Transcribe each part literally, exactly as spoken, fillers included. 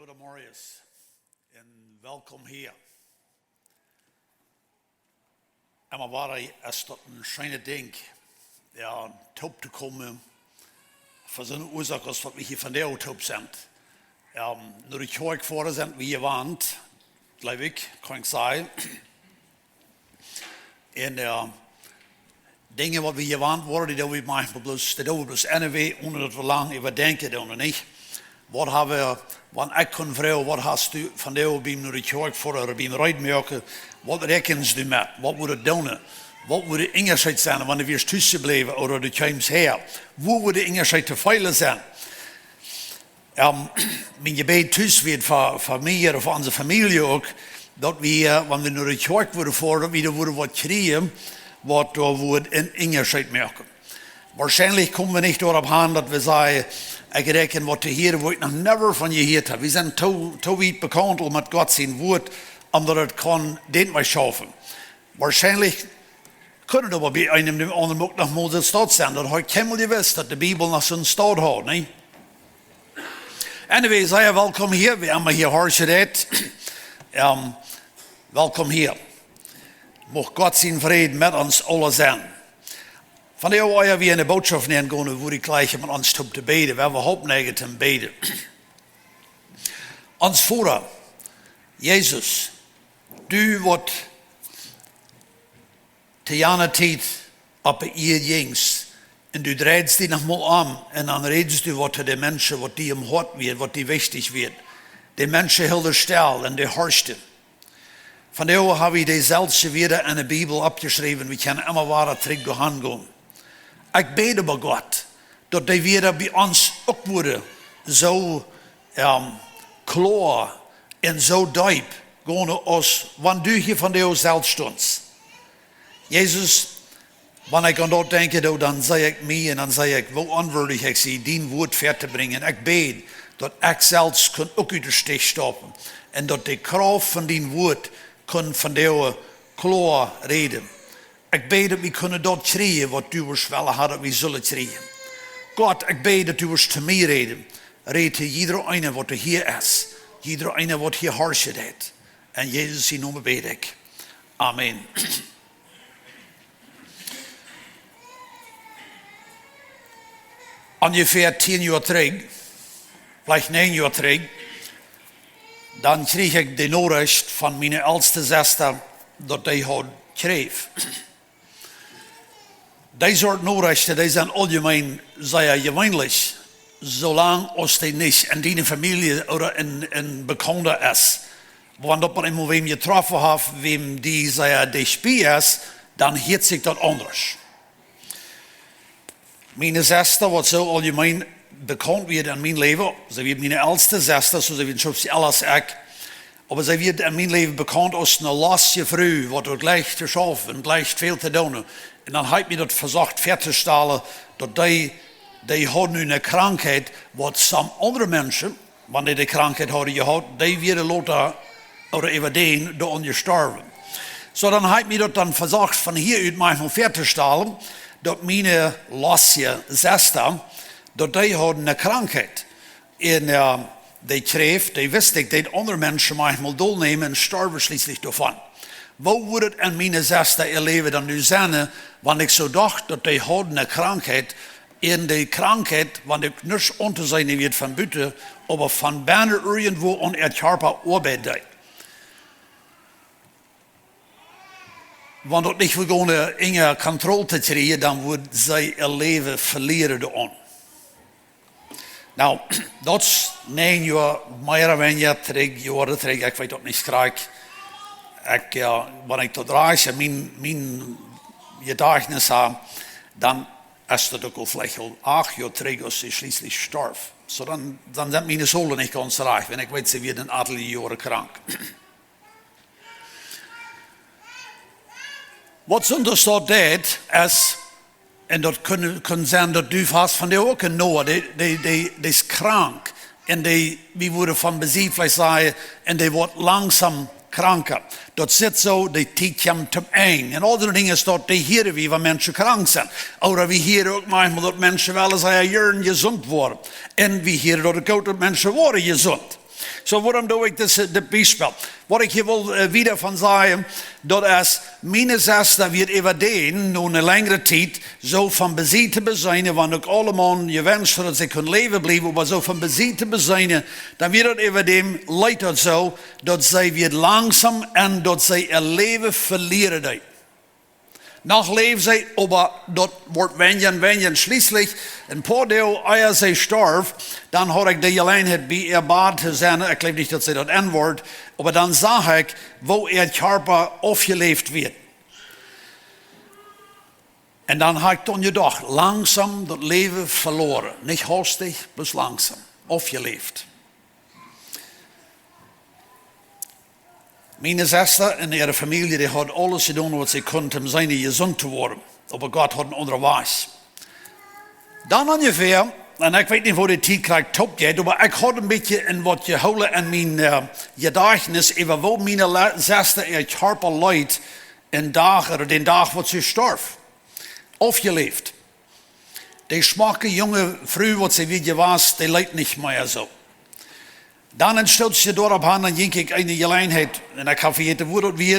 Goodemorjes un welkom hia. Emma wada es daut een scheenet Dinkj, jo, toop to komen fa soone Uasoak aus waut wie hia vondoag toop sent. Jo, no de Kjoakj foaren sent wie jewant, jleew ekj, kaun ekj sajen. Un, jo, Dinja waut wie jewant woaren, dee doo wie maunchmol bloos, dee doo wie bloos anyway, onen daut wie lang äwadenkjen doonen, nich? Waut ha wie, wan ekj kunn froagen, waut hast du vondoag biem no de Kjoakj foaren ooda biem reed moaken, waut räakjenst du met? Waut wudd daut doonen? Waut wudd de Unjascheet sennen, wan du wieescht tus jebläwen ooda du kjeemst häa? Woo wudd de Unjascheet to feelen sennen? Jo, mien Jebäd tus wia fa, fa mie ooda fa onse Famielje uk, daut wie, wan wie no de Kjoakj wudden foaren, daut wie doa wudden waut kjrieen, waut doa wudd een Unjascheet moaken. Woarschienlich komen wie nich doaropp aun, daut wie sajen, ekj räakjen waut to hieren, wua ekj noch never von jehieet hab. Wie sent too, too wiet bekaunt aul met Gott sien Wuat, om daut et kaun Deenst schaufen. Woarschienlich kunn et oba bie eenem däm aundren uk noch mol soo staut sennen. Daut haud ekj kjeenmol jewist, daut de Bibel noch soon Staut haud, nä? Anyway, sea welkom hia, wäa emma hia horchen deit. Jo, welkom hia. Mucht Gott sien Fräd met ons aula sennen. Vondoag, ea wie enne Bootschoft nengonen, wudd ekj jleichen met ons toop to bäden. Wie haben Haupt näajen to bäden. Ons Voda, Jesus, du waut to jane Tiet opp de Ieed jinjst, un du dreidst die noch mol om, un dan rädst du waut to de Menschen, waut die em Hoat wia, waut die wichtich wia. De Menschen hilden stell un dee horchten. Vondoag ha wie deeselwje Wieed enne Bibel oppjeschräwen, wie kjennen emma wada trigj doahan gonen. Ekj bäd oba, Gott, daut dee Wieed bie ons uk wudden soo, jo, kloa un soo deep gonen aus wan du hia vondoag selfst stunst. Jesus, wan ekj aun daut denkjen doo, dan see ekj mie un dan see ekj, woo onwieedich ekj sie, dien Wuat väatobrinjen. Ekj bäd, daut ekj selfst kunn uk ut de Stich stoppen un daut de Krauft von dien Wuat kunn vondoag kloa räden. Ekj bäd, daut wie kunnen daut kjrieen, waut du wurscht wellen haben, daut wie sullen kjrieen. Gott, ekj bäd, daut du wurscht to mie räden. Räd to jieda eena, waut hia es, jieda eena, waut hia horchen deit. En Jesus sien Nomen bäd ekj. Amen. Onjefäa tieen Joa trigj, veleicht näajen Joa trigj, dan kjrieech ekj de Norecht von miene elste Sesta, daut dee haud Kjräft. Dee Sort Norechten, dee sent auljemeen sea jeweenlich, soo lang aus dee nich en diene Famielje ooda en, en Bekaunda es. Wan daut mau eemol wäm jetroffen haft, wäm dee sea dicht bie es, dan hieet sikj daut aundasch. Miene Sesta, waut soo auljemeen bekaunt wia en mien Läwen, see wia miene elste Sesta, soo see wia een Schopsje ella aus ekj. Oba see wia en mien Läwen bekaunt aus eene lostje Fru, waut doa jleicht to schaufen, jleicht väl to doonen. Un dan hab ekj mie daut vesocht väatostalen, daut dee, dee haud nu eene Krankheit, waut some aundre Menschen, wan dee de Krankheit hauden jehaut, dee wieren lota ooda äwa dän doaraun jestorwen. Soo, dan hab ekj mie daut dan vesocht von hia ut maunchmol väatostalen, daut miene lostje Sesta, daut dee haud eene Krankheit. Un, jo, dee Kjräft, dee wist ekj, deed aundre Menschen maunchmol dol nämen un storwen schlieslich doavon. Woo wudd et en miene Sesta äa Läwen dan nu sennen, wan ekj soo docht, daut dee haud eene Krankheit, un dee Krankheit, wan ekj nuscht auntoseenen wia von buten, oba von bennen irjentwua aun äa Kjarpa oabeiden deed. Wan daut nich wudd gonen, unja Kontroll to kjrieen, dan wudd see äa Läwen velieren doaraun. Nu, daut es näajen Joa, mea ooda weinja, trigj, Joaren trigj, ekj weet daut nich krakjt. Ekj, jo, wan ekj daut rajcht en mien, mien Jedajchtnis hab, dan es daut uk aul veleicht aul acht Joa trigj, aus see schlieslich storf. Soo, dan, dan sent miene Solen nich gaunz rajcht, wan ekj weet, see wia een auntal Joaren krank. Waut soont daut deit, es, un daut kunn, kunn sennen, daut du hast von dee uk een Noah, dee, dee, dee, dee es krank. Un dee, wie wudden von besied veleicht sajen, un dee woat langsom kranka. Daut sitt soo, dee Tiet kjemt toom Enj. Un aul dee Dinja es daut, dee hieren wie, wan Menschen krank sent. Ooda wie hieren uk maunchmol, daut Menschen wellen sea jieren jesunt woaren. Un wie hieren daut uk goot, daut Menschen woaren jesunt. Soo, wuarom doo ekj dit, dit Biespel? Waut ekj hia well, äh, wieda von sajen, daut es, miene Sesta wia äwa dän, nu eene lenjre Tiet, soo von Besied to Besied, wan uk aulemaun jewenscht haud, daut see kunn läwen bliewen, oba soo von Besied to Besied, dan wia daut äwa dän, leet daut soo, daut see wia langsom un daut see äa Läwen velieren deed. Noch läwd see, oba daut wort wenja un wenja. Schlieslich, een poa Doag ea see storf, dan haud ekj de Jeläajenheit bie äa Bad to sennen. Ekj jleew nich, daut see daut enwort, oba dan sach ekj, woo äa Kjarpa aufjeläft wia. Un dan haud ekj dan jedocht, langsom daut Läwen veloaren. Nich haustich, bloos langsom. Aufjeläft. Miene Sesta un äare Famielje, dee haud aules jedonen, waut see kunnen, om sennen jesunt to woaren. Oba Gott haud eenen aundren Wajch. Dan onjefäa, un ekj weet nich, woo de Tiet krakjt toop jeit, oba ekj haud een bät en waut jehoolen en mien, äh, Jedajchtnis äwa woo miene Le-, Sesta äa Kjarpa leet, dän Dach, ooda dän Dach, waut see storf. Aufjeläft. De schmocke junge Fru, waut see wia jewast, dee leet nich mea soo. Dan een Stootje doaropp aun, dan jinkj ekj eene Jeläajenheit, un ekj hab vejäten, woo daut wia,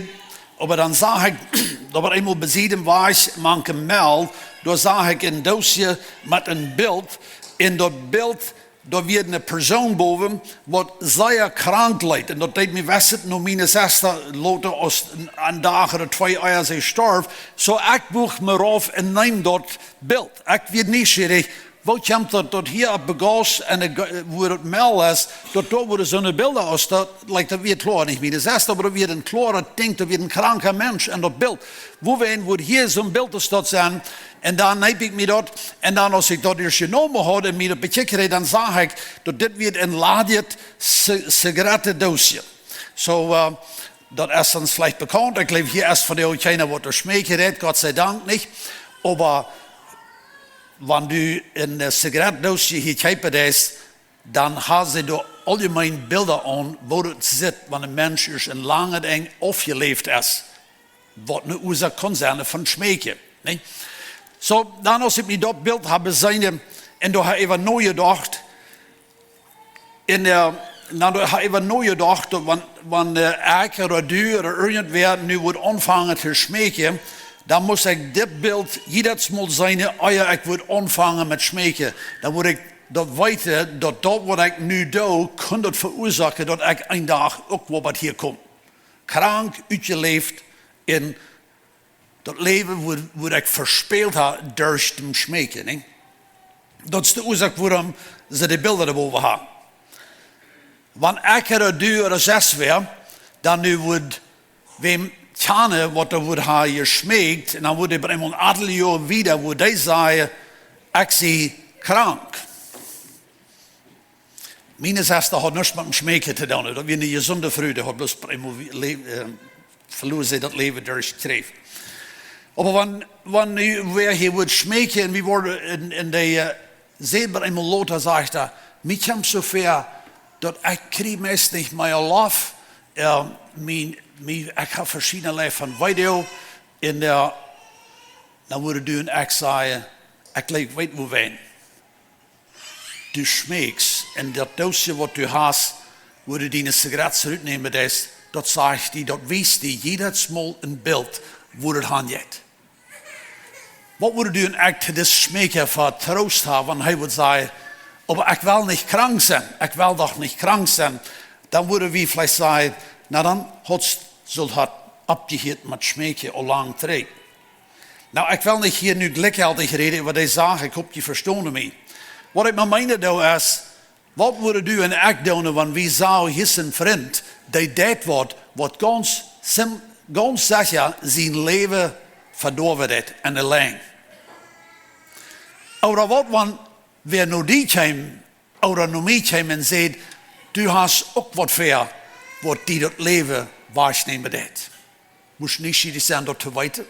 oba dan sach ekj, daut wia eemol bie sied em Wajch, mank em Mell, doa sach ekj een Doosje met een Bilt, un daut Bilt, doa wia eene Persoon bowen, waut sea krank leet. Un daut deed mie weeten, no miene Sesta, lota aus een, een Dach ooda twee ea see storf. Soo ekj buach mie rauf un neem daut Bilt. Ekj wia nieschierich, woo kjemt daut, daut hia opp Bagasch un de Ge-, wua daut Mell es, daut doa wudden soone Bilda aus daut, like, daut wia kloa nich miene Sesta, oba daut wia een kloaret Dinkj, daut wia een kranka Mensch en daut Bilt. Wuarom wudd hia soon Bilt aus daut sennen? Un dan neem ekj mie daut, un dan, aus ekj daut ieescht jenomen haud un mie daut bekjikjt haud, dan sach ekj, daut dit wia een ladjet Si-, Zigarettendoosje. Soo, äh, daut es ons veleicht bekaunt. Ekj jleew, hia es vondoag kjeena, waut doa schmeekjen deit, Gott sei Dank nich. Oba wan du een, äh, Zigarettendoosje hia kjeepen deist, dan haben see doa aulemol Bilda aun, woo daut sitt, wan een Mensch ieescht een langet Enj aufjeläft es, waut eene Uasoak kaun sennen von schmeekjen, nä? Soo, dan, aus ekj mie daut Bilt hab beseenen, un doa hab ekj äwa nojedocht, un, äh, dan doa hab ekj äwa nojedocht, daut wan, wan, äh, ekj ooda du ooda irjentwäa nu wudd aunfangen to schmeekjen, dan must ekj dit Bilt jiedet Mol seenen, ea ekj wudd aunfangen met schmeekjen. Dan wudd ekj daut weeten, daut daut, waut ekj nu doo, kunn daut veuasoaken, daut ekj een Dach uk woa bat hia kom. Krank, utjeläft, un daut Läwen, wua, wua ekj vespält hab, derch daut schmeekjen, nä? Daut es de Uasoak, wuarom see de Bilda doa bowen haben. Wan ekj ooda du ooda sest wäa, dan nu wudd wäm kjanen, waut doa wudd haben jeschmeekjt, un dan wudd hee bie eemol een auntal Joa wieda, wudd hee sajen, ekj sie krank. Miene Sesta haud nuscht met een schmeekjen to doonen. Daut wia eene jesunde Fru, dee haud bloos bie eemol wie-, le-, äh, veloaren see daut Läwen derch Kjräft. Oba wan, wan nu wäa hia wudd schmeekjen, un wie worden en, en de, äh, säd bie eemol lota, sajcht hee, mie kjemt soo väa, daut ekj kjrieech meist nich mea Loft, äh, mie, mie, ekj hab veschiedne Leew von Video, un, äh, dan wudd hee un ekj sajen, ekj jleew, ekj weet wuarom. Du schmeekjst, un daut Doosje, waut du hast, wua du diene Zigarett rutnämen deist, daut sajcht die, daut wiest die jiedet Mol een Bilt, wua daut han jeit. Waut wudd hee un ekj to dis Schmeekja fa Troost haben, wan hee wudd sajen, oba ekj well nich krank sennen, ekj well doch nich krank sennen. Dan wudd wie veleicht sajen, na dan haud, sull hee oppjehieet met schmeekjen aul lang trigj. Nu, ekj well nich hia nu jlikjjeltich räden äwa dee Sach, ekj hop, jie vestonen mie. Waut ekj mau meenen doo es, waut wudden du un ekj doonen, wan wie sagen, hia es een Frint, dee deit waut, waut gaunz sim-, gaunz secha sien Läwen vedoawen deit en de Lenj? Ooda waut, wan wäa no die kjeem, ooda no mie kjeem un säd, du hast uk waut väa, waut die daut Läwen wajchnämen deit? Must nieschierich sennen, daut to weeten.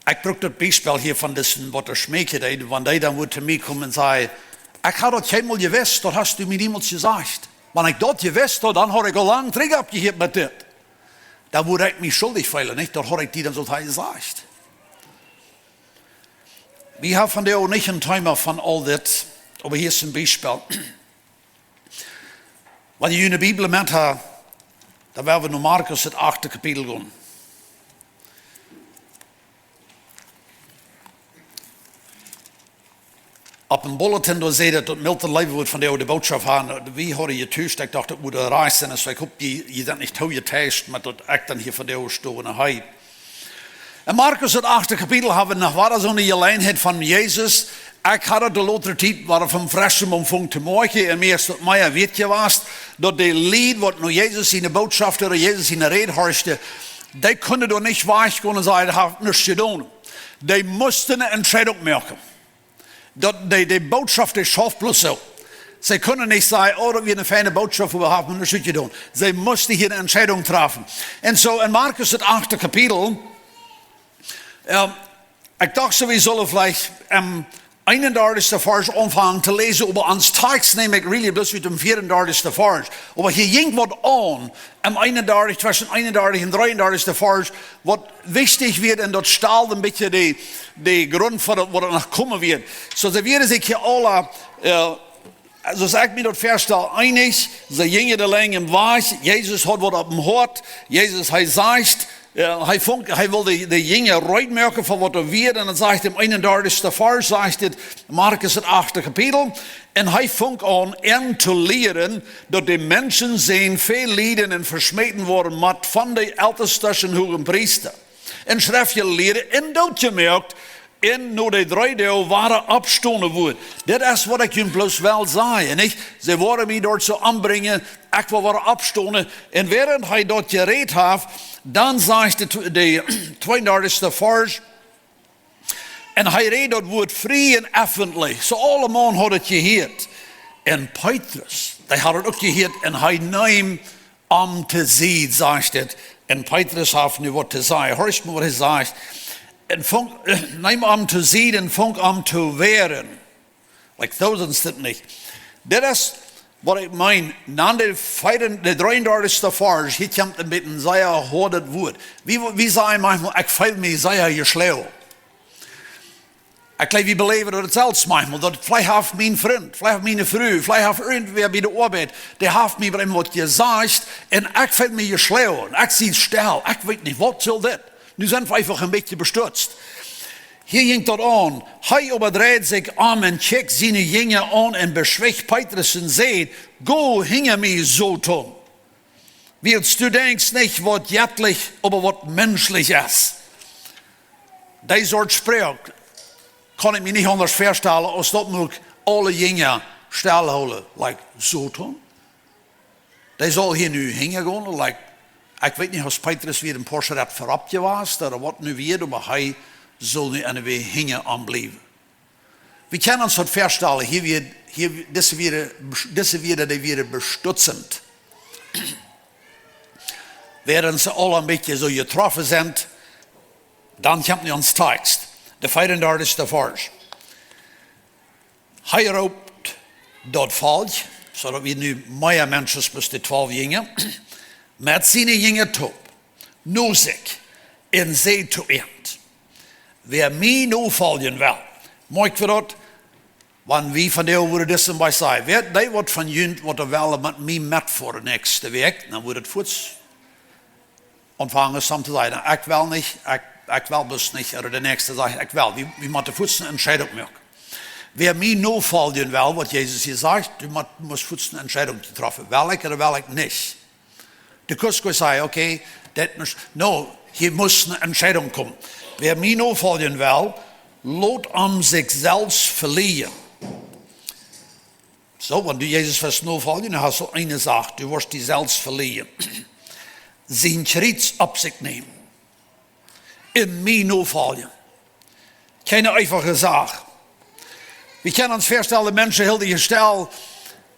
Ekj bruck daut Biespel hia von disen, waut doa schmeekjen deed, wan dee dan wudd to mie komen un sajen, ekj hab daut kjeenmol jewist, daut hast du mie niemols jesajcht. Wan ekj daut jewist haud, dan haud ekj aul lang trigj oppjehieet met dit. Dan wudd ekj mie schuldich feelen, nich? Daut haud ekj die dan soo jesajcht. Wie haben vondoag nich een Thema von aul dit, oba hia es een Biespel. Wan jie june Bibel met haben, dan woa wie no Markus, daut achte Kapitel gonen. Opp een bulletin doa säd daut, daut Milton Level wudd vondoag de Bootschoft haben. Wie hauden jetuscht, ekj docht, daut wudd rajcht sennen, soo ekj hop, jie, jie sent nich too jetuscht, oba daut ekj dan hia vondoag stoo un hee. En Markus, daut achte Kapitel, haben wie noch wada soone Jeläajenheit von Jesus. Ekj haud daut de latste Tiet wada von freschem aunjefongen to moakjen, un mie es daut mea wiet jewast, daut de Lied, waut no Jesus siene Bootschoft ooda Jesus siene Räd horchten, dee kunnen doa nich wajchgonen un sajen, daut haft nuscht jedonen. Dee musten eene Entscheidunk moaken. Daut, dee, dee Bootschoft, dee schauft bloos soo. See kunnen nich sajen, oh, daut wia eene feine Bootschoft, oba haft nuscht jedonen. See musten hia eene Entscheidunk träffen. Un soo en Markus, daut achte Kapitel, ähm, ekj docht soo, wie sullen veleicht em eenundartichsten Varsch aunfangen to läsen, oba ons Text neem ekj really bloos ut däm vieeundartichsten Varsch. Oba hia jinkj waut aun, em eenundartich, tweschen eenundartich un dreeundartichsten Varsch, waut wichtich wia, un daut stald een bät de, de Grunt fa daut, waut noch komen wia. Soo, see wieren sikj hia aula, äh, soo aus ekj mie daut väastal, eenich, see jinjen de Lenj em Wajch, Jesus haud waut opp däm Hoat, Jesus, hee sajcht, äh, hee funk, hee wull de, de Jinja reed moaken fa waut doa wia, un dan sajcht em eenundartichsten Varsch, sajcht et, Markus, daut achte Kapitel, un hee funk aun, an to lieren, daut de Menschensän väl lieden un veschmäten woaren mott von de Eltesten un Huagepriesta un Schreftjelieede, un doot jemoakt, un no de dree Doag wada oppstonen wudd. Dit es waut ekj junt bloos well sajen, nich? See woaren mie doa soo ombrinjen, ekj woa wada oppstonen. Un wäarent hee daut jerät haft, dan sajcht de tw-, de tweeundartichste Varsch, un hee räd daut Wuat frie un effentlich. Soo aulemaun haud et jehieet. Un Petrus, dee haud et uk jehieet, un hee neem am to Sied, sajcht et. Un Petrus haft nu waut to sajen. Horcht mol, waut hee sajcht. Un funk, äh, neem am to Sied un funk am to wearen. Like, soo es dit nich. Dit es waut ekj meen. Dan de vea-, de dreeundartichste Varsch, hia kjemt een bät een sea hoadet Wuat. Wie, wie sajen maunchmol, ekj feel mie sea jeschlonen. Ekj jleew, wie beläwen daut selfst maunchmol, daut veleicht haft mien Frint, veleicht haft miene Fru, veleicht haft irjentwäa bie de Oabeit, dee haft mie bie waut jesajcht, un ekj feel mie jeschlonen, ekj sie stell, ekj weet nich, waut saul dit? Nu sent wie eefach een bät bestutzt. Hia jinkj daut aun, hee oba dreid sikj om un kjikjt siene Jinja aun un beschwicht Petrus un säd: Go hinja mie, Soton. Wiels du denkjst nich waut jettlich, oba waut menschlich es. Dee Sort Sproak kaun ekj mie nich aundasch väastalen, aus daut mott aule Jinja stell hoolen, like, Soton. Dee saul hia nu hinja gonen, like, ekj weet nich, aus Petrus wia een poa Schrett verop jewast, ooda waut nu wia, oba hee saul nu enne Wäaj hinja am bliewen. Wie kjennen ons daut väastalen, hia wia, hia, dise wieren, dise wieren, dee wieren bestutzend. Wäarent see aule een bät soo jetroffen sent, dan kjemt nu ons Text, de vea-un-dartichste Varsch. Hee roopt daut Volkj, soo daut wie nu mea Menschen aus bloos de twalw Jinja, met siene Jinja toop, no sikj, un säd to an: Wäa mie nofoljen well, moakj wie daut, wan wie vondoag wudden disen Bie sajen, wäa dee waut von junt waut well met mie metfoaren näakjste Wäakj, dan wudd et fuaz aunfangen, soo to sajen: Ekj well nich, ekj, ekj well bloos nich, ooda de näakjste sajcht: Ekj well. Wie, wie motten fuaz eene Entscheidunk moaken. Wäa mie nofoljen well, waut Jesus hia sajcht, du mott, motst fuaz eene Entscheidunk träffen. Well ekj ooda well ekj nich? Du kaust nich sajen, okay, daut mott, no, hia mott eene Entscheidunk komen. Wäa mie nofoljen well, lot am sikj selfst velieren. Soo, wan du Jesus west nofoljen, dan hast du eene Sach, du woascht die selfst velieren. Sien Kjriez opp sikj nämen. Un mie nofoljen. Kjeene eenfache Sach. Wie kjennen ons väastalen, Menschen hilden sikj stell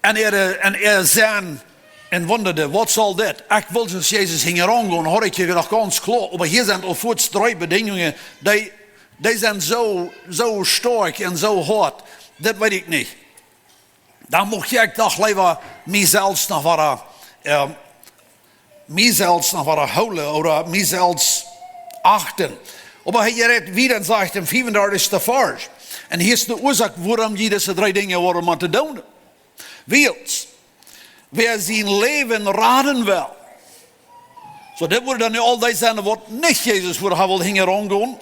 en äare, en äa Senn un wundaden, waut saul dit? Ekj well soo aus Jesus hinjaraun gonen, haud ekj hia noch gaunz kloa. Oba hia sent aul fuaz dree Bedinjungen, dee, dee sent soo, soo stoakj un soo hoat. Daut weet ekj nich. Dan mucht ekj doch leewa mie selfst noch wada, äh, mie selfst noch wada hoolen ooda mie selfst achten. Oba hee rät wieda un sajcht em vea-un-dartichsten Varsch: Un hia es de Uasoak, wuarom jie dise dree Dinja woaren motten doonen. Wiels, wäa sien Läwen raden well. Soo, dit wudden dan nu aul dee sennen, waut nich Jesus wudden haben wullen hinjaraun gonen.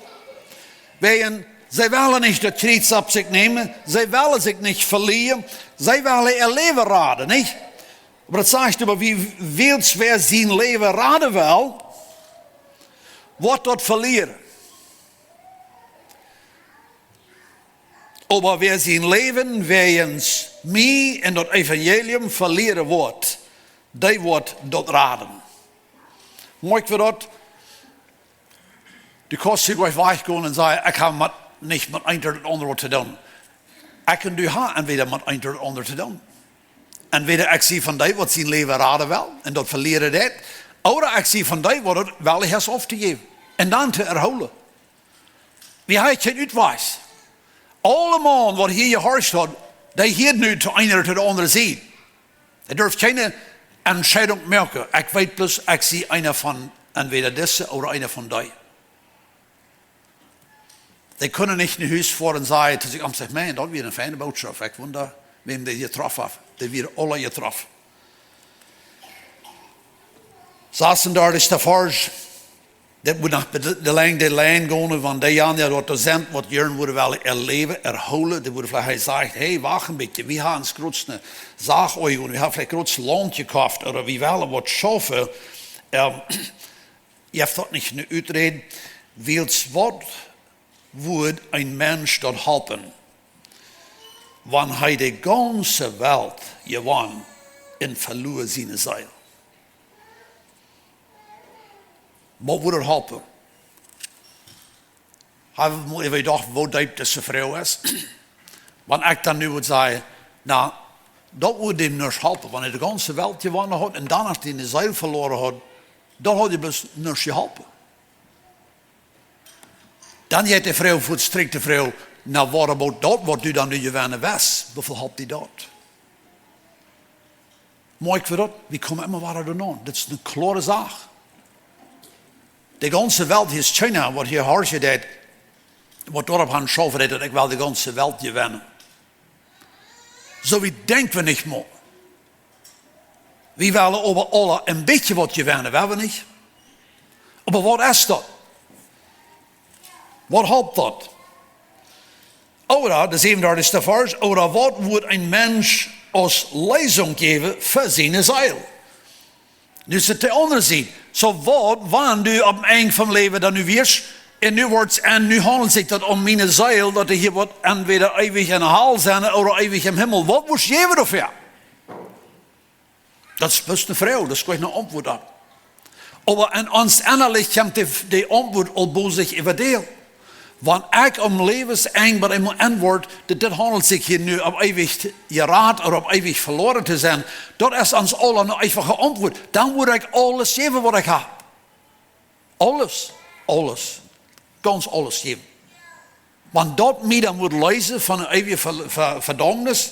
Wäajen, see wellen nich daut Kjriez opp sikj nämen, see wellen sikj nich velieren, see wellen äa Läwen raden, nich? Oba daut sajcht äwa, wie, wiels wäa sien Läwen raden well, woat daut velieren. Oba wäa sien Läwen wäajens mie un daut Evangelium velieren woat, dee woat daut raden. Moakj wie daut? Du kaust hia jlikj wajchgonen un sajen: "Ekj hab met, nich met eent ooda daut aundre waut to doonen." Ekj un du haben entwäda met eent ooda daut aundre to doonen. Entwäda ekj sie von dee, waut sien Läwen raden well un daut velieren deit, ooda ekj sie von dee, waut daut wellich es auftojäwen un dan to erhoolen. Wie haben kjeen Utwajch. Aulemaun, waut hia jehorcht haft, dee hieed nu to eent ooda to daut aundre Sied. Hee durf kjeene Entscheidunk moaken. Ekj weet bloos, ekj sie eena von entwäda dise ooda eena von dee. Dee kunnen nich no Hus foaren un sajen to sikj aun sikj: "Maun, daut wia eene feine Bootschoft. Ekj wunda, wäm dee jetroffen haft." Dee wieren aule jetroffen. Sasundartichsta Varsch. Dit mott noch bie de, de Lenj, de Lenj gonen, wan dee jan, jo, daut doa sent, waut jieren wudden wellen äa Läwen erhoolen, dee wudden veleicht sajen: "Hey, wacht een bät, wie haben ons groots ne Sach oajonen, wie haben veleicht groots Launt jekoft, ooda wie wellen waut schaufen." Ähm, jie haben daut nich ne Uträd, wiels waut wudd een Mensch daut halpen, wan hee de gaunze Welt jewonnen un veluar siene Seel? Waut wudd daut halpen? Hab wie mol äwajedocht, woo deep dise Froag es? Wan ekj dan nu wudd sajen: "Na, daut wudd däm nuscht halpen, wan hee de gaunze Welt jewonnen haud un dan noch siene Seel veloaren haud, daut haud däm bloos nuscht jeholpen." Dan jeit de Froag fuaz trigj, de Froag: "Na, what about daut, waut du dan nu jewennen wurscht? Woo väl halpt die daut?" Moakj wie daut? Wie komen emma wada doaraun. Daut es eene kloare Sach. De gaunze Welt, hia es China, waut hia horchen deit, waut doaropp aunschaufen deit, daut ekj well de gaunze Welt jewennen. Soo wiet denkj wie nich mol. Wie wellen oba aule een bät waut jewennen, wellen wie nich? Oba waut es daut? Waut halpt daut? Ooda, de säwenundartichsta Varsch, ooda waut wudd een Mensch aus Leesunk jäwen fa siene Seel? Nu es et de aundre Sied. Soo waut, wan du aum Enj vom Läwen dan nu wieescht, un nu woat, un nu haundelt sikj daut om miene Seel, daut dee hia woat entwäda eewich enne Hal sennen ooda eewich em Himmel. Waut mott ekj jäwen doafäa? Daut es bloos eene Froag, doa es kjeene Auntwuat opp. Oba en ons ennalich kjemt de, de Auntwuat aul bosich äwa die. Wan ekj aum Läwensenj bie eemol aunkomm, daut, daut haundelt sikj hia nu om eewich jerat ooda om eewich veloaren to sennen, daut es ons aula eene eefache Auntwuat. Dan wudd ekj aules jäwen, waut ekj hab. Aules, aules, gaunz aules jäwen. Wan daut mie dan wudd leesen von eene eewje Ver-, Ver-, Vedaumnis.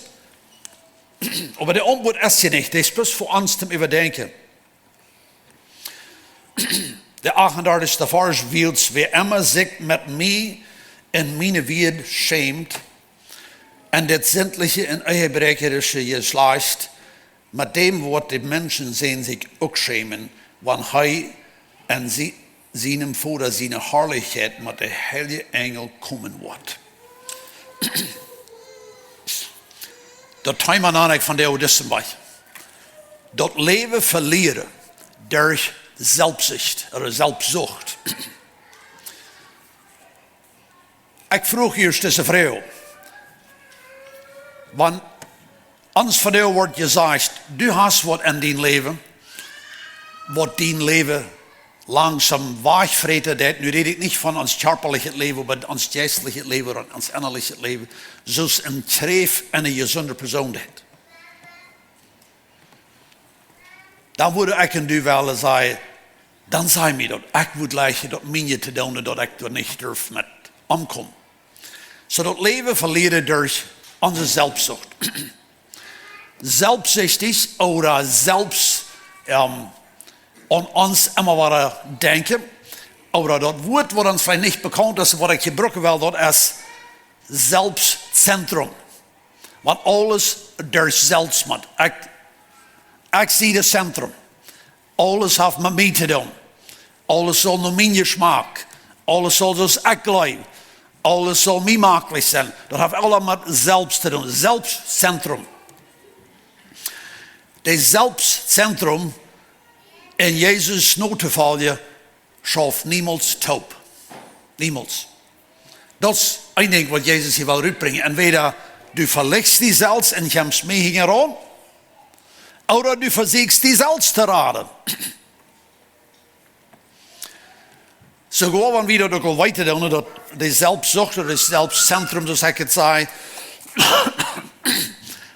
Oba de Auntwuat es hia nich, dee es bloos fa ons toom Äwadenkjen. De achtundartichsta Varsch: "Wiels wäa emma sikj met mie un miene Wieed schämt, un dit sintliche un ehebräakjarische Jeschlajcht, met däm woat de Menschensän sikj uk schämen, wan hee en sie-, sienem Voda siene Harlichkjeit met de heilje Enjel komen woat." Daut Thema nan ekj von de Odissenbach. Daut Läwen velieren derch Selfstsicht ooda Selfstsucht. Ekj froag ieescht dise Froag. Wan ons vondoag woat jesajcht, du hast waut en dien Läwen, waut dien Läwen langsom wajchfräten deit, nu räd ekj nich von ons kjarpalichet Läwen, oba ons jeistlichet Läwen un ons ennalichet Läwen, soo aus een Kjräft eene jesunde Persoon deit. Dan wudd ekj un du wellen sajen, dan saj mie daut, ekj wudd jleichen daut miene to doonen, daut ekj doa nich durf met omkomen. Soo daut Läwen velieren derch onse Selfstsucht. Selfstsichtich ooda selfst, ähm, aun ons emma wada denkjen. Ooda daut Wuat, waut ons veleicht nich bekaunt es, waut ekj hia brucken well, daut es Selbstzentrum. Want aules derch selfst mott. Ekj, ekj sie daut Zentrum. Aules haft met mie to doonen. Aules saul no mien Jeschmak. Aules saul soo aus ekj jleew. Aules saul mie maklich sennen. Daut haft aules met selfst to doonen. Selbstzentrum. Daut Selbstzentrum un Jesus notofoljen schauft niemols toop. Niemols. Daut es een Dinkj waut Jesus hia well rutbrinjen. Entweda du velichst die selfst un kjemst mea hinjaraun, ooda du vesieekjst die selfst to raden. Soogoa wan wie daut uk aul weeten doonen, daut de Selbstsucht ooda daut Selbstzentrum, soo aus ekj et saj,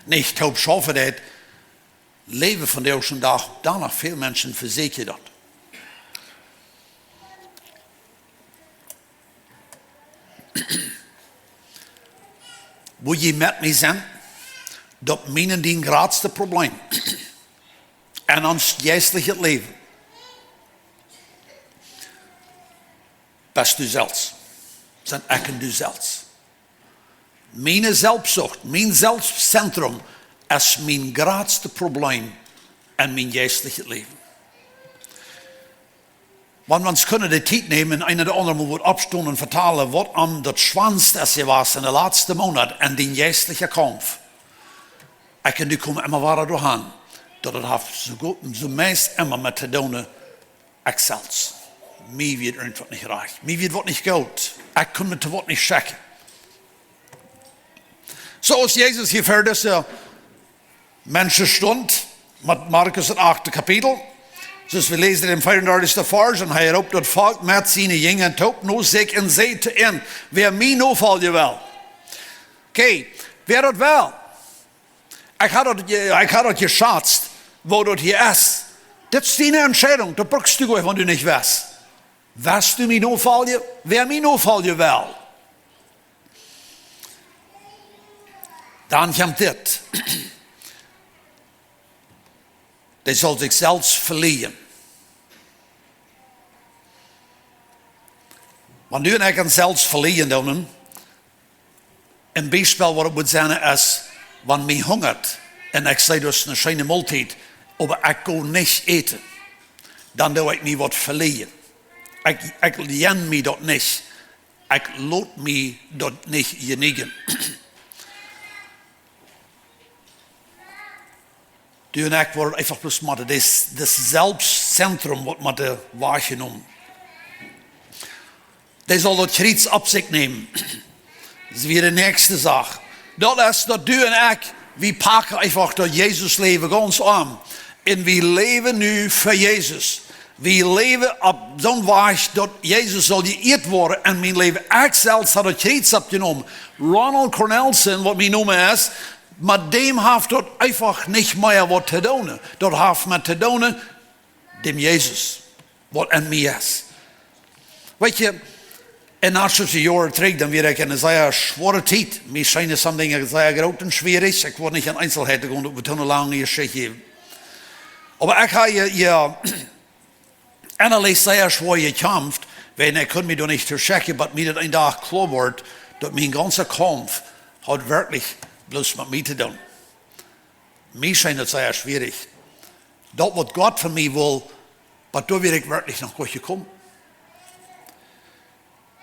nich toop schaufen deit, läwen vondoag dän Dach dan noch väl Menschen vesieekjen daut. Woo jie met mie sent, daut mien un dien jratstet Problem en ons jeistlichet Läwen best du selfst. Sent ekj un du selfst. Miene Selbstsucht, mien Selbstzentrum es mien jratstet Problem en mien jeistlichet Läwen. Wan wie ons kunnen de Tiet nämen un eena de aundre mol woat oppstonen un vetalen, waut am daut schwoaste es jewast en de latste Moonat en dän jeistlichen Kaumf. Ekj un du komen emma wada doaraun, daut et haft soo goot, soo meist emma met to doonen, ekj selfst. Mie wieet irjentwaut nich rajcht. Mie wieet waut nich goot. Ekj kunn mie to waut nich schekjen. Soo aus Jesus hia ver dise Menschen stunt, met Markus daut achte Kapitel, soo aus wie läsen em veeaundartichsten Varsch, un hee roopt daut Volkj met siene Jinja toop no sikj un säd to an: Wäa mie nofoljen well. Okay, wäa daut well. Ekj ha daut, ekj ha daut jeschatzt, woo daut hia es. Dit es diene Entscheidunk, daut brukst du goanich, wan du nich west. West du mie nofoljen? Wäa mie nofoljen well. Dan kjemt dit. Dee saul sikj selfst velieren. Wan du un ekj ons selfst velieren doonen, een Biespel waut et mott sennen es, wan mie hungat un ekj see, daut es eene scheene Moltiet, oba ekj go nich äten, dan doo ekj mie waut velieren. Ekj, ekj jenn mie daut nich. Ekj lot mie daut nich jeneajen. Du un ekj woaren eefach bloos motten, daut, daut Selbstzentrum woat motten wajchjenomen. Dee saul daut Kjriez opp sikj nämen. Daut es wada de näakjste Sach. Daut es daut du un ekj, wie paken eefach daut Jesus-Läwen gaunz aun. Un wie läwen nu fa Jesus. Wie läwen opp soon Wajch, daut Jesus saul jeieet woaren en mien Läwen. Ekj selfst ha daut Kjriez oppjenomen. Ronald Cornelsen, waut mien Nomen es, met däm haft daut eefach nich mea waut to doonen. Daut haft met to doonen däm Jesus, waut en mie es. Weet jie, en achtentwintich Joa trigj, dan wia ekj en eene sea schwoare Tiet. Mie schienen sommje Dinja sea groot un schwierich. Ekj woa nich en Eenselheiten gonen, daut woat to eene lange Jeschicht jäwen. Oba ekj ha je, je, en daut es sea schwoa jekjamft, wiels ekj kunn mie doa nich to schekjen, bat mie daut een Dach kloa wort, daut mien gaunza Kaumf haud werkjlich bloos met mie to doonen. Mie schiend daut sea schwierich. Daut waut Gott von mie wull, bat doa wia ekj werkjlich noch goanich jekomen.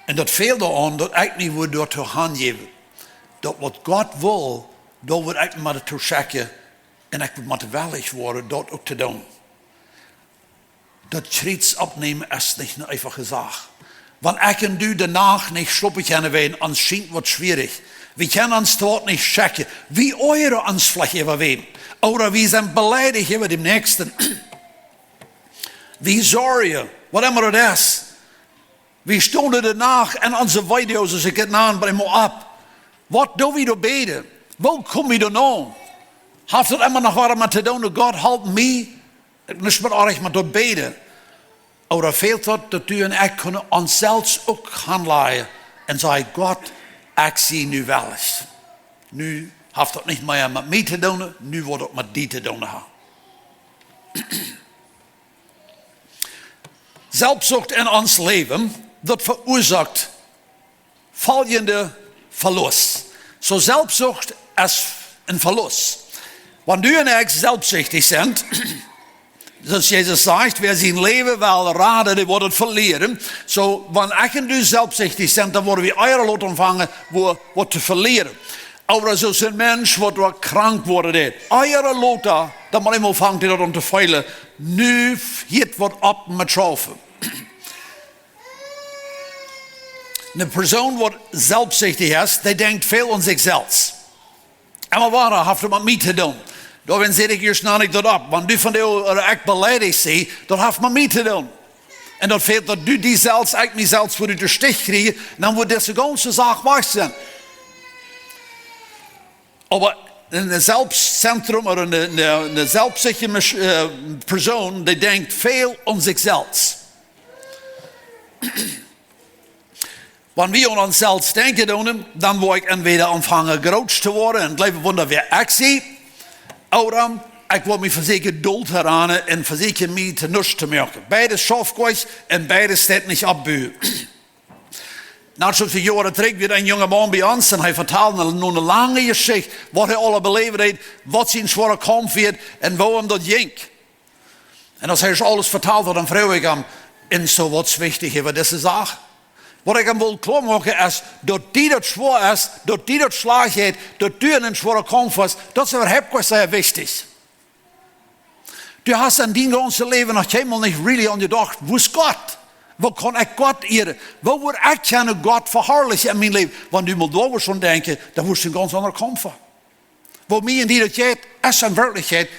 Un daut fäld aun, daut ekj mie wudd doatoo hanjäwen. Daut waut Gott wull, doa wudd ekj mie to schekjen un ekj wudd mie wellich woaren, daut uk to doonen. Daut Kjriez oppnämen es nich eene eefache Sach. Wan ekj un du de Nacht nich schlopen kjennen, wiels ons schient waut schwierich. Wie kjennen ons to waut nich schekjen. Wie oajren ons veleicht äwa wäm. Ooda wie sent beleidicht äwa däm Näakjsten. Wie sorjen, waut emma daut es. Wie stonen de Nacht en onse Videos, aus ekj et nan, bie mie opp. Waut doo wie doa bäden? Woo kom wie doa no? Haft daut emma noch waut met to doonen? Gott, halp mie. Ekj mott mie oajren met daut bäden. Ooda fält daut, daut du un ekj kjennen ons selfst uk hanlajen un sajen: Gott, ekj sie nu wellich. Nu haft daut nich mea met mie to doonen, nu woat daut met die to doonen haben. Selbstsucht en ons Läwen, daut veruasoakt foljende Verlust. Soo Selfstsucht es een Verlust. Wan du un ekj selfstsichtich sent, soo aus Jesus sajcht, wäa sien Läwen well raden, dee woat et velieren. Soo, wan ekj un du selfstsichtich sent, dan woaren wie ea loten aunfangen, waut, waut to velieren. Oba soo aus een Mensch, waut, waut krank woat, dee ea loten, dan mott eemol aunfangen, daut aun to feelen. Nu hieet waut opp met schaufen. Een Persoon, waut selfstsichtich es, dee denkjt väl aun sikj selfst. Emma wada haft et met mie to doonen. Doawäajen saj ekj ieescht noch nich daut opp. Wan du von dee ooda ekj beleidicht sie, daut haft met mie to doonen. Un daut fält, daut du die selfst, ekj mie selfst, wua du de Stich kjrieen, dan woat dise gaunze Sach wajch sennen. Oba een Selfstzentrum ooda een, een, een selfstsichtje Mes-, äh, Persoon, dee denkjt väl aun sikj selfst. Wan wie aun ons selfst denkjen doonen, dan woa ekj entwäda aunfangen groot to woaren un jleewen, wunda, wäa ekj sie, ooda ekj woa mie vesieekjen dol to ranen un vesieekjen mie to nuscht to moaken. Beides schauft nich un beides deit nich oppbuen. Nich soo väl Joaren trigj wia een junga Maun bie ons un hee vetald eene, eene lange Jeschicht, waut hee aula beläwen deed, waut sien schwoara Kaumf wia un woo am daut jinkj. Un aus hee ons aules vetald haud, dan fruach ekj am, un soo, waut es wichtich äwa dise Sach? Waut ekj am wull kloa moaken es, daut die daut schwoa es, daut die daut schlajcht jeit, daut du enn een schwoaren Kaumf best, daut es äwahaupt nich sea wichtich. Du hast enn dien gaunzet Läwen noch kjeenmol nich really aun jedocht, wua es Gott? Woo kaun ekj Gott ieren? Woo woa ekj kjennen Gott veharlichen enn mien Läwen? Wan du mol doa wurscht aun denkjen, dan wurscht du een gaunz aundra Kaumf haben. Woo mie un die daut jeit, es enn Werkjlichkjeit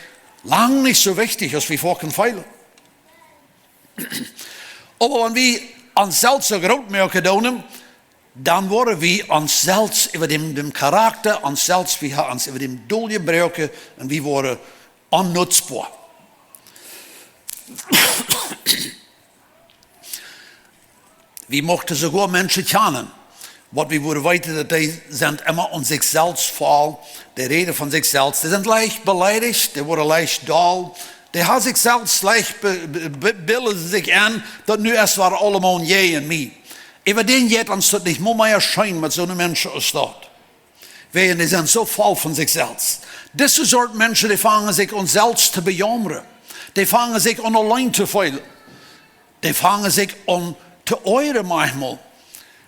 lang nich soo wichtich aus wie foaken feelen. Oba wan wie ons selfst soo groot moaken doonen, dan woaren wie ons selfst äwa däm, däm Charakta, ons selfst, wie haben ons äwa däm dol jebroaken un wie woaren onnutzboa. Wie muchten soogoa Menschen kjanen, waut wie wudden weeten, daut dee sent emma aun sikj selfst voll, dee räden von sikj selfst. Dee sent leicht beleidicht, dee woaren leicht dol, dee haben sikj selfst leicht be-, be-, be-, bilden see sikj enn, daut nu es, wua aulemol jäajen mie. Äwa dän jeit ons daut nich mol mea scheen met soone Menschen aus daut. Wäajen dee sent soo voll von sikj selfst. Dise Sort Menschen, dee fangen sikj aun selfst to bejaumren. Dee fangen sikj aun auleen to feelen. Dee fangen sikj aun to oajren maunchmol.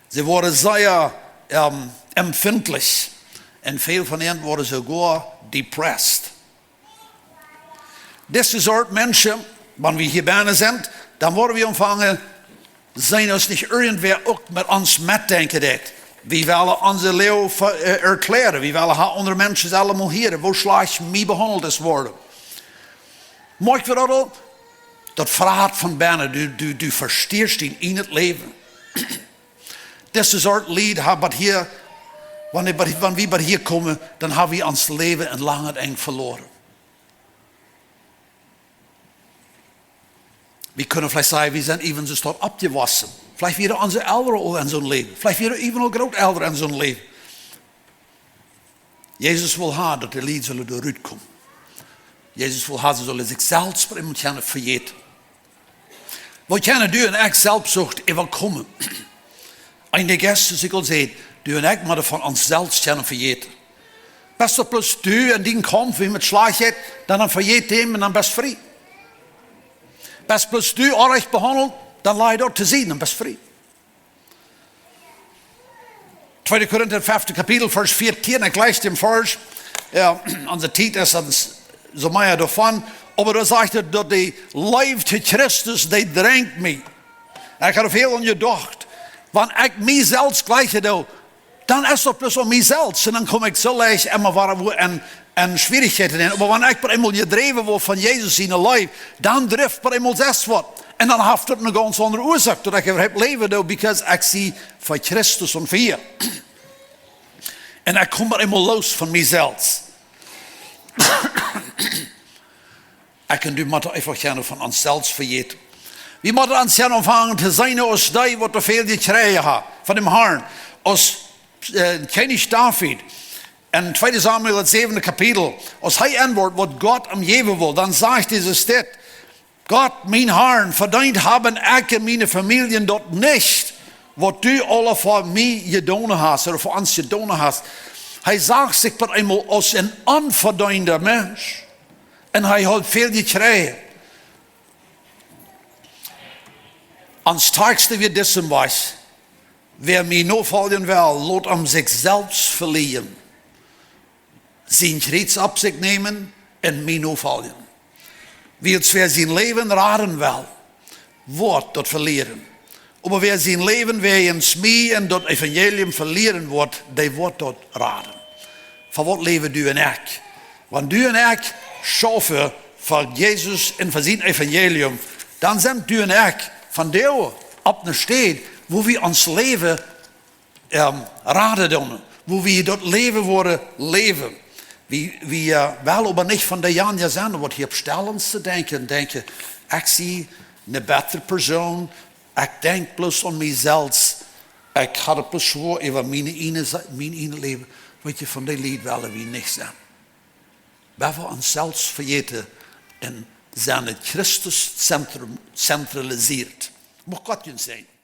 See woaren sea, ähm, empfindlich. Un väl von an woaren soogoa depressed. Dise Sort Menschen, wan wie hia bennen sent, dan woaren wie aunfangen, seenen aus nich irjentwäa uk met ons metdenkjen deit. Wie wellen onse Leew ver-, äh, erkjlären. Wie wellen haben aundre Menschen aulemol hieren, woo schlajcht mie behaundelt es worden. Moakjt wie daut aul? Daut vehelt von bennen, du, du, du vestieescht dien ieejnet Läwen. Dise Sort Lied haben bie hia, wan wie bie, wan wie bie hia komen, dan haben wie ons Läwen een langet Enj veloaren. Wie kjennen veleicht sajen, wie sent äwent soo oppjewossen. Veleicht wieren onse Elren aul enn soon Läwen. Veleicht wieren äwent aul Grootelren enn soon Läwen. Jesus well haben, daut de Lied sellen doa rutkomen. Jesus well haben, see sellen sikj selfst bie am kjennen vejäten. Woo kjennen du un ekj Selfstsucht äwakomen? Eena de Jeist, aus ekj aul säd, du un ekj motten von ons selfst kjennen vejäten. Best du bloos du enn dien Kaumf, wie met Schlajchtheit, dan, dan vejät däm un dan best frie. Best bloos du onrajcht behaundelt, dan laj daut to sied, dan best frie. Tweede Korinta, fefte Kapitel, Varsch vieetieen, ekj läs dän Varsch. Jo, onse Tiet es dan s-, soo mea doavon. Oba doa sajcht et, daut de Leew to Christus, dee drenjt mie. Ekj haud väl aun jedocht, wan ekj mie selfst jlikjen doo, dan es daut bloos aun mie selfst. Un dan kom ekj soo leicht emma wada wua enn, enn Schwierichkjeiten enn. Oba wan ekj bie eemol jedräwen woa von Jesus siene Leew, dan drift bie eemol selfst waut. Un dan haft daut eene gaunz aundre Uasoak, daut ekj äwahaupt läwen doo, because ekj sie fa Christus un fa hia. Un ekj kom bie eemol loos von mie selfst. Ekj un du motten eefach kjennen von ons selfst vejäten. Wie motten ons kjennen aunfangen to seenen aus dee, waut väl jekjräajen haben von däm Harn, aus, äh, Kjennich David. Enn tweede Samuel, daut säwende Kapitel, aus hee auntwuat, waut Gott am jäwen wull, dan sajcht Jesus dit: Gott, mien Harn, vedeent haben ekj un miene Famielje daut nich, waut du aula fa mie jedonen hast, ooda fa ons jedonen hast. Hee sach sikj opp eemol aus een onvedeenda Mensch. Un hee haud väl jekjräajen. Ons Takjst wia dis: Wäa mie nofoljen well, lot am sikj selfst velieren, sien Kjriez opp sikj nämen un mie nofoljen. Wiels wäa sien Läwen raden well, woat daut velieren. Oba wäa sien Läwen wäajens mie un daut Evangelium velieren woat, dee woat daut raden. Fa waut läwen du un ekj? Wan du un ekj schaufen fa Jesus un fa sien Evangelium, dan sent du un ekj vondoag opp eene Städ, wua wie ons Läwen, ähm, raden doonen, wua wie daut Läwen woaren läwen. Wie, wie, äh, wellen oba nich von dee Janja sennen, waut hia opp Stellen to denkjen, denkjen: Ekj sie eene betre Persoon, ekj denkj bloos aun mie selfst, ekj hab daut bloos schwoa äwa mien ieejnet, mien ieejnet Läwen. Weetst, von dee Lied wellen wie nich sennen. Wan wie ons selfst vejäten un sennen Christus zentrum-, zentralisiert. Mucht Gott junt säajnen.